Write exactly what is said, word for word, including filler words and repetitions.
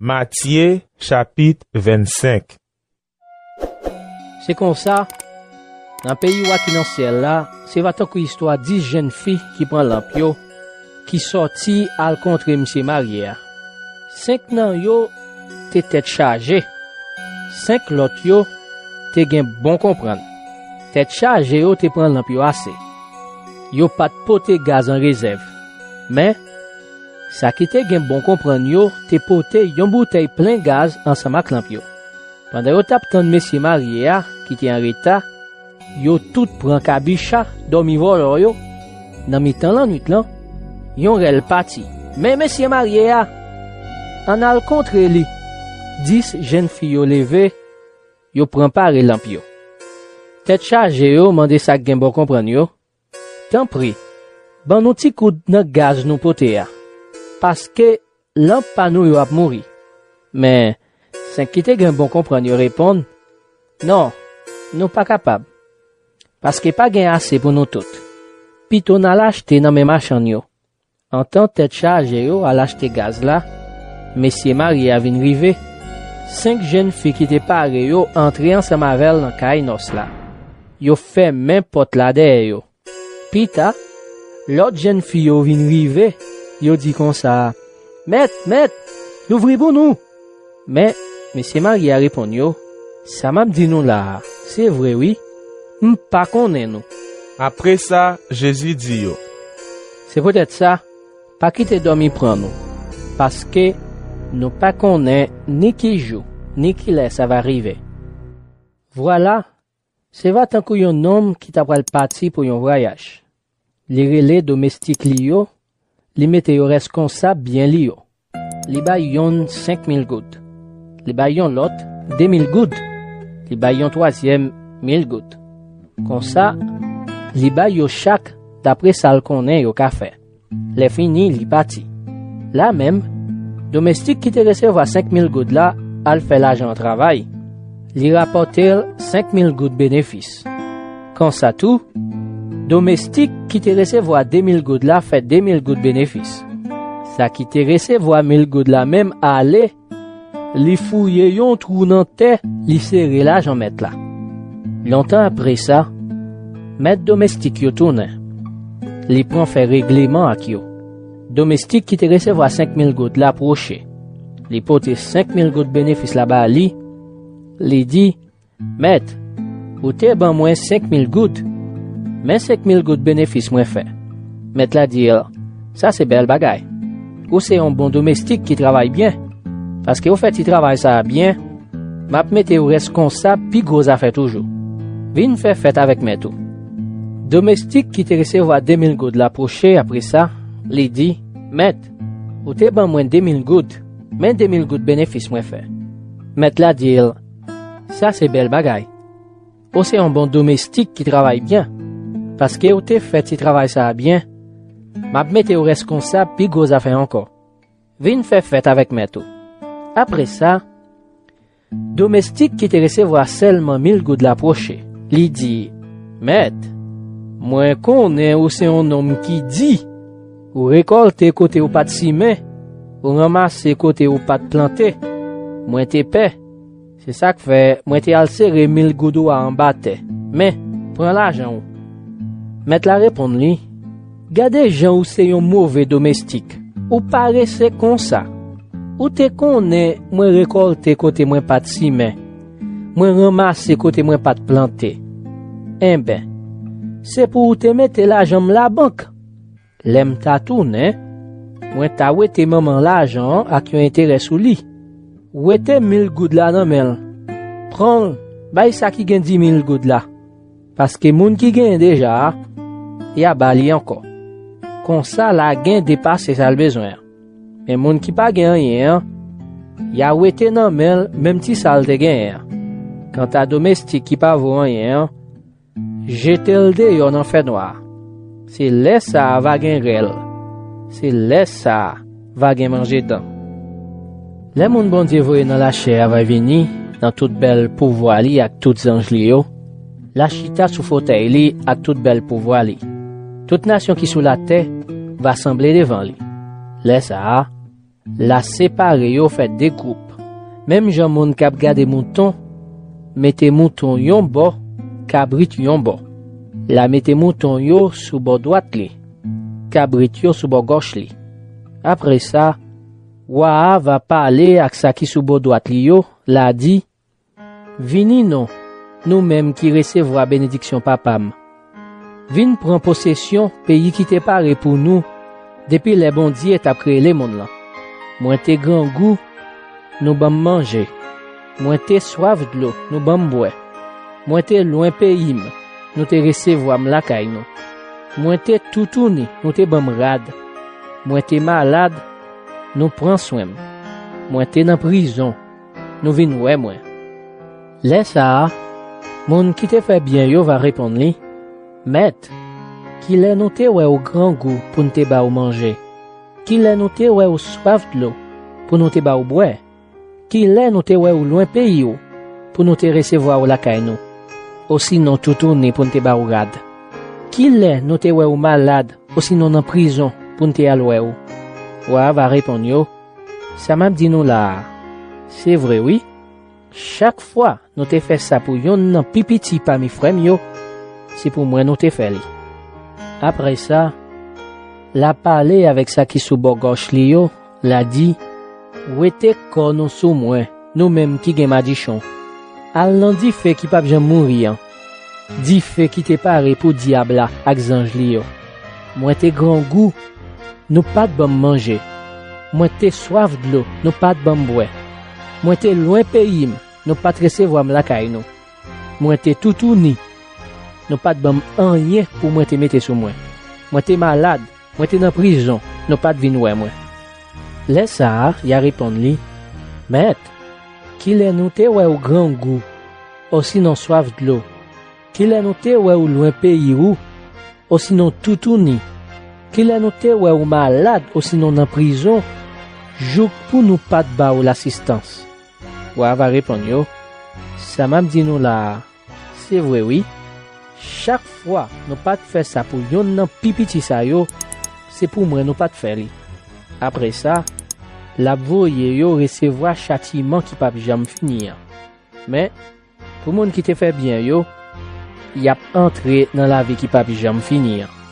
Matye, chapit vennsenk. Se konsa, nan peyi wa ki nan syèl la, se va tankou istwa dis jèn fi ki pran lanp yo, ki sòti al kontre mesye marye a. Senk nan yo te tèt chaje, senk lòt yo te gen bon konprann. Tèt chaje yo te pran lanp yo ase. Yo pa t pote gaz an rezèv. Men, sa ki te gen bon konprann yo te pote yon boutèy plen gaz ansanm ak lanp yo. Pandan yo t ap tann mesye marye a, ki te an reta, yo tout pran kabicha, dòmi vòlò yo. Nan mitan lannwit lan, yon rèl pati. Men mesye marye a! Ann al kontre li! Dis jèn fi yo leve, yo pran pare lanp yo. Tèt chaje yo mande sa k gen bon konprann yo, tanpri, ban nou ti kout nan gaz nou pote a, paske lanp pa nou yo ap mouri. Men, senk ki te gen bon konprann yo reponn, non, nou pa kapab, paske pa gen ase pou nou tout. Pito n al achte nan men machann yo. Antan tèt chaje yo al achte gaz la, mesye marye a vin rive. Senk jèn fi ki te pare yo antre ansanm avè l nan kay nòs la. Yo fèmen pòt la dèyè yo. Pita, lòt jèn fi yo vin rive, yo di konsa, mèt, mèt, louvri pou nou! Men, mesye marye a reponn yo, sa m ap di nou la a, se vre wi, m pa konnen nou. Apre sa, Jezi di yo, se poutèt sa, pa kite dòmi pran nou, paske nou pa konnen ni ki jou, ni ki lè sa va rive. Vwala, se va tankou yon nonm ki ta pral pati pou yon vwayaj. Li rele domestik li yo, li mete yo reskonsab byen li yo. Li bay yonn senk mil goud. Li bay yon lòt de mil goud. Li bay yon twazyèm mil goud. Konsa, li bay yo chak dapre sa l konnen yo ka fè. Lè fini, li pati. La menm, domestik ki te resevwa senk mil goud la al fè lajan an travay. Li rapòte l senk mil goud benefis. Konsa tou, domestik ki te resevwa de mil goud la fè de mil goud benefis. Sa ki te resevwa mil goud la menm ale, li fouye yon twou nan tè, li sere lajan mèt la. Lontan apre sa, mèt domestik yo tounen. Li pran fè regleman ak yo. Domestik ki te resevwa senk mil goud la pwoche. Li pote senk mil goud benefis la ba li. Li di, mèt, ou te ban mwen senk mil goud. Men senk mil goud benefis mwen fè. Mèt la di l, sa se bèl bagay. Ou se yon bon domestik ki travay byen. Paske ou fè ti travay sa a byen, m ap mete w reskonsab pi gwo zafè toujou. Vin fè fèt avèk mèt ou. Domestik ki te resevwa de mil goud la pwoche apre sa, li di, mèt, ou te ban mwen de mil goud, men de mil goud benefis mwen fè. Mèt la di l, sa se bèl bagay. Ou se yon bon domestik ki travay byen. Paske ou te fè ti travay sa a byen, m ap mete w reskonsab pi gwo zafè ankò. Vin fè fèt avèk mèt ou. Apre sa, domestik ki te resevwa sèlman mil goud la pwoche. Li di, mèt, mwen konnen ou se yon nonm ki di. Ou rekòlte kote ou pa t simen, ou ranmase kote ou pa t plante. Mwen te pè. Se sa k fè mwen te al sere mil goud ou a anba tè. Men, pran lajan ou. Mèt la reponn li, gade jan ou se yon move domestik. Ou parese konsa. Ou te konnen mwen rekòlte kote mwen pa t simen. Mwen ranmase kote mwen pa t plante. Enben, se pou ou te mete lajan m labank. Lè m ta tounen, mwen ta wete manman lajan an ak yon enterè sou li. Wete mil goud la nan men l. Pran l, bay sa ki gen di mil goud la. Paske moun ki genyen deja a, y a ba li ankò. Konsa, l a gen depase sa l bezwen an. Men moun ki pa gen anyen an, y a wete nan men l menm ti sa l te genyen an. Kanta domestik ki pa vo anyen an, jete l deyò nan fènwa a. Se lè sa a va gen rèl. Se lè sa a va gen manje dan. Lè moun Bondye voye nan lachè a va vini, nan tout bèl pouvwa li ak tout zanj li yo, l a chita sou fotèy li ak tout bèl pouvwa li. Tout nasyon ki sou latè va sanble devan li. Lè sa a, L a separe yo fè de gwoup. Menm jan moun k ap gade mouton mete mouton yon bò, kabrit yon bò. L a mete mouton yo sou bò dwat li, kabrit yo sou bò gòch li. Apre sa, wa a va pale ak sa ki sou bò dwat li yo, l a di, vini non, nou menm ki resevwa benediksyon Papa m. Vin pran posesyon peyi ki te pare pou nou depi lè Bondye t ap kreye lemonn lan. Mwen te grangou, nou ban m manje. Mwen te swaf dlo, nou ban m bwè. Mwen te lwen peyi m, nou te resevwa m lakay nou. Mwen te toutouni, nou te ban m rad. Mwen te malad, nou pran swen m. Mwen te nan prizon, nou vin wè mwen. Lè sa a, moun ki te fè byen yo va reponn li, Mèt, kilè nou te wè w grangou pou n te ba w manje? Kilè nou te wè w swaf dlo pou nou te ba w bwè? Kilè nou te wè w lwen peyi w pou nou te resevwa w lakay nou? Osinon toutouni pou n te ba w rad? Kilè nou te wè w malad osinon nan prizon pou n te al wè w? Wa a va reponn yo, sa m ap di nou la a, se vre wi. Chak fwa nou te fè sa pou yonn nan pi piti pami frè m yo, se pou mwen nou te fè li. Apre sa, l a pale avèk sa ki sou bò gòch li yo, l a di, wete kò nou sou mwen, nou menm ki gen madichon. Al nan dife ki p ap janm mouri an, dife ki te pare pou dyab la ak zanj li yo. Mwen te grangou, nou pa t ban m manje. Mwen te swaf dlo, nou pa t ban m bwè. Mwen te lwen peyi m, nou pa t resevwa m lakay nou. Mwen te toutouni, nou pa t ban m anyen pou mwen te mete sou mwen. Mwen te malad, mwen te nan prizon, nou pa t vin wè mwen. Lè sa a, y a reponn li, Mèt, kilè nou te wè w grangou, osinon swaf dlo? Kilè nou te wè w lwen peyi w, osinon toutouni? Kilè nou te wè w malad osinon nan prizon, jouk pou nou pa t ba w lasistans? Wa a va reponn yo, sa m ap di nou la a, se vre wi. Chak fwa nou pa t fè sa pou yonn nan pi piti sa yo, se pou mwen nou pa t fè li. Apre sa, l ap voye yo resevwa chatiman ki p ap janm fini an. Men, pou moun ki te fè byen yo, y ap antre nan lavi ki p ap janm fini an.